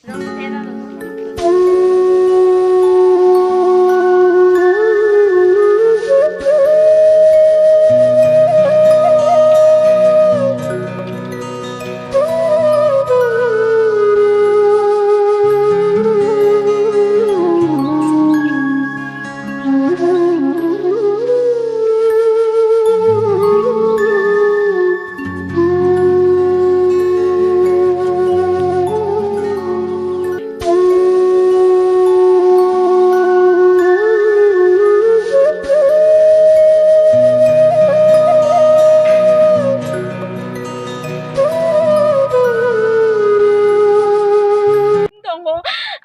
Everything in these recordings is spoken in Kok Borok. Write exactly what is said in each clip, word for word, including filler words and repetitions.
Tongo,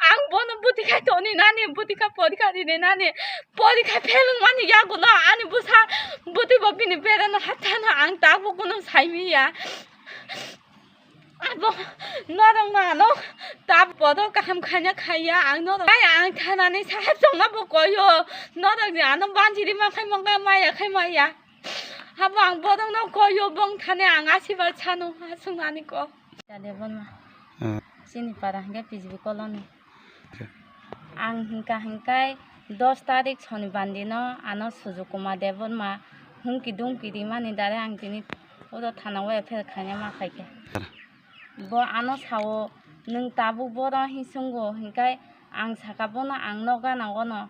ang bono buti khai toni nani, buti kha porikha rini nani, porikha phelung mani yagulo ani bwsa buti bo bini berano hathana ang tabuk kuno saimiya. Abo norok no ano ta bodo kaham khaina khaiya ang norok. Ai ang thanani saheb chongna bo koyo. Norok ni ano banjiri ma khai mangka maya khai maya. Abo ang bodo no koyo bong thane ang asibar chano asung ani ko. Debonma. Ah. Chini para hingke P G B colony. Ang hingka hingkai dos tarik Sonibar dino ano Sujuk Kumar Debbarma humki dumki rimani dare ang tini oro thana o F I R khaina ma khaikha. Bo ano sao, "Nwng tabuk boro hinsungo," hinkai ang saka, "Bono ang nok gana ono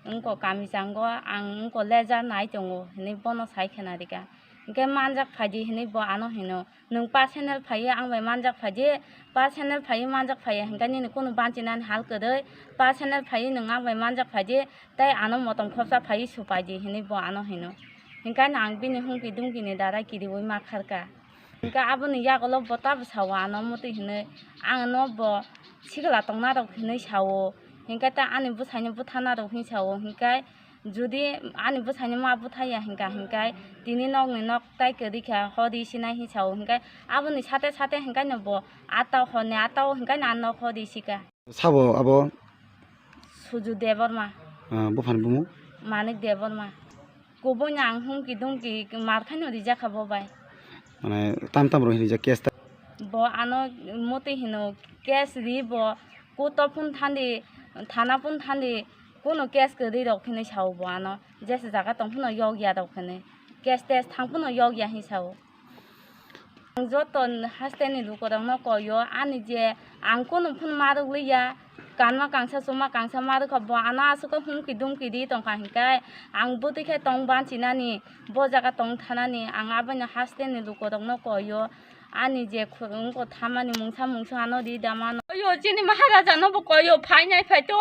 wngko kami jango, ang wngko lejar nai tongo," hinui bono sai khena rika. Hinkhe, "Manjak phaidi," hinui bo ano hino. "Nwng personal phaiwi ang bai manjak phaidi, personal phaiwi manjak phaiya hinkhe nini kunu banchinani hal kwrwi, personal phaiwi nwng ang bai manjak phaidi, tei ano motom khopsa phaiwi supaidi," hinui bo ano hino. Hinkhe ang bini humki dumkini dara kiriui ma kharkha. Hinkhe aboni yagulo bo tabo sao ano muti hinui, ang no bo sikla tongnarok hinui sao, hinkhe ta ani bwsaino bwthanarok hinui sao, hinkhe Jodi ani bwsaino ma bwthaiya hinkha hinkhai tini nokni nok tai kwrwi kha hodi sinai hinwi sao hinkhai aboni sate sate hinkhai no bo ata horni ata o hinkhai no ang nok hodi sika. Sabo abo? Suju Debbarma. Ah, buphani bumung? Manik Debbarma. Kubui no ang humki dumki mar khai no rijak kha bo bai. Mane tam tam rw hinwi rijak case ta? Bo ano muti hino case ri bo court o phun thandi thana phun thandi. Kuno case kwrwi rok hinwi sao bo ano, jesa jaga tong phano yokya rok hinwi, case test thang phano yokya hinwi sao. Ang joto hasteni lukurokno koio, ani je ang kuno phano ma rwkliya, kanma kangsa chuma kangsa ma rwkha, bo ano aswk khe humki dumki ri tongkha hinkhai, ang bwtwi khe tong banchinani, bo jaga tong thanani, ang aboino hasteni lukurokno koio. Ani je khoroknwi thamani mungsa mungsa ano ri da mano. Oyo, chini Maharaja no bo koyo, phainai phaito.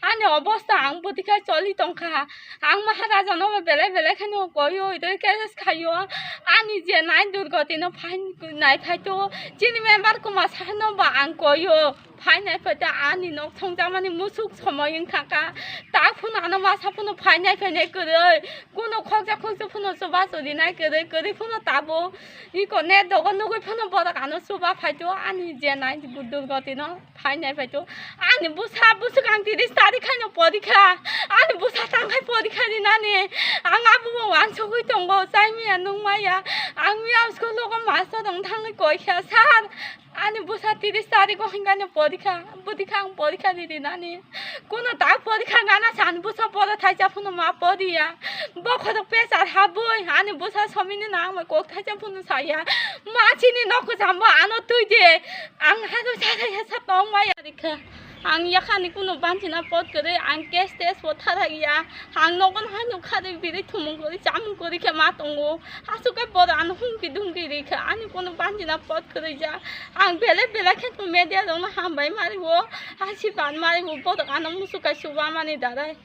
Ani obosta ang bwtwi khe choli tongkha. Ang Maharaja no bo belai belai kheno koyo, idoi khe khayo. Ani je nai durgoti no phainai phaito. Chini member Kumar Saha no bo ang koyo. Phainai phaito ani nok thongjakmani musuk somoi wngkha kha. Ta phano ano masa phano phainai phainai kwrwi. Kuno khokjak khokjak phano chuba churinai kwrwi, kwrwi phano tabuk. Iko net dogo nugui phano borok ano chuba phaito ani je nai durgoti no phainai phaito. Ani bwsa bwswk ang tiris tarik haino porikha. Ani bwsa tangkhai porikha rinani. Ang abo bo wansugui tongo, chai maya nung maya. Ang miyao school logo master rok thangwi koikha, "Sir, ani bwsa tiris tarik o hinkhano porikha, bwtwi kha ang porikha ri rinani." Kuno ta porikha gana san bwsa poro thaisa phano ma poriya. Bokhorok pesar habwi ani bwsa somini nang ma kok thaisa phano saya. Ma chini nok kwcham bo ano twi de. Ang haro sa sa sa tong maya rikha. Ang yakhani kuno banchina pot kwrwi ang case test bo tharakya. Ang nogon haino kharwi birwi thumung kwrwi chamung kwrwi khe ma tongo. Aswk khe bodo ano humki dumki rikha. Ani kuno banchina pot kwrwi ja. Ang belai belai khe media rokno hambai mari o. Asirwad mari o bodo ano musukai chuba mani darai.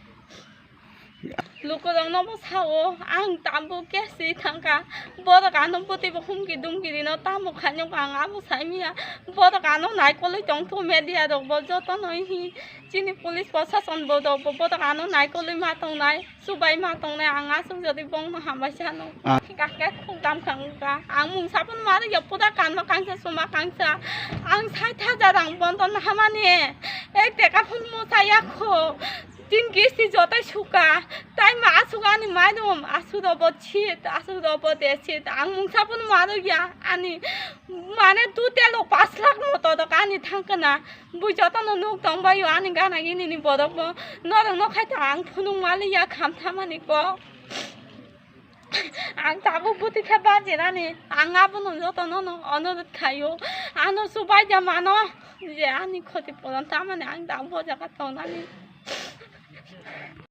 Lukurokno bo sao, ang tabuk case ri thangkha. Borok ano bwtwi bo humki dumki rino tamo khainok ang abo saimanya. Borok ano naikolwi tongtho media rok bo jotono hi. Chini police prosason bo rok bo borok ano naikolwi ma tongnai, chubai ma tongnai, ang aswk jodi bongno hambai sano. Ah. Kake khukdam kha wngkha. Ang mungsa phano ma rwya pura kanma kangsa chuma kangsa. Ang sait hajar rang bonton hamani. Ek teka phano musa yakho. Tin kisti jotai suka, tai ma asuk ani mai dum, asuk robo chit, asuk robo de chit, ang mungsa pun maro ya, ani mane tu telo pas lakh moto dok ani thangkana, bui joto no nuk tong bayo ani gana gini ni borok bo, norok no khai ta ang phunung mali ya kham thamani ko. Ang tabuk buti khe bajirani, ang abono jotono no onurot khaio, ano subai da mano, je ani khoti puron tamani ang tabuk o jaga tongnani.